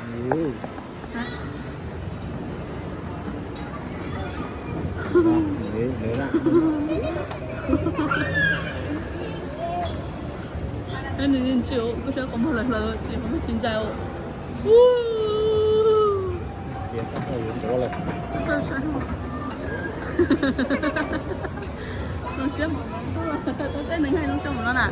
Nws tsis, kuv saib qhov muag lawm hlawv tsis, qhov muag tsis ncaim. Zoo siab, tau teb neeg hais zoo siab mus no na.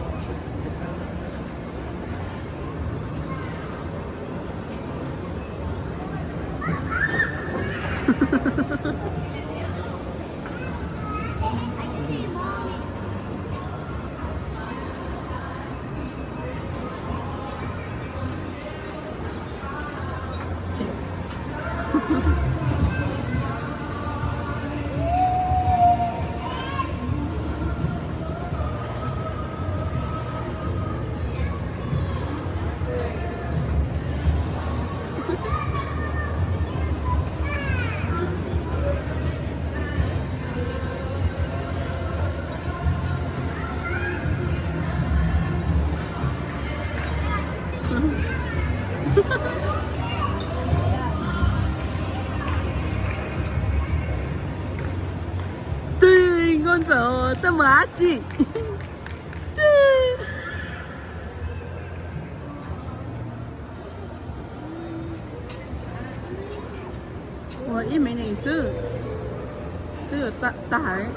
Twb nkauj ntxawm, twb mus dab tsi? Twb ua ib me nees xwb, twb yuav tag heev.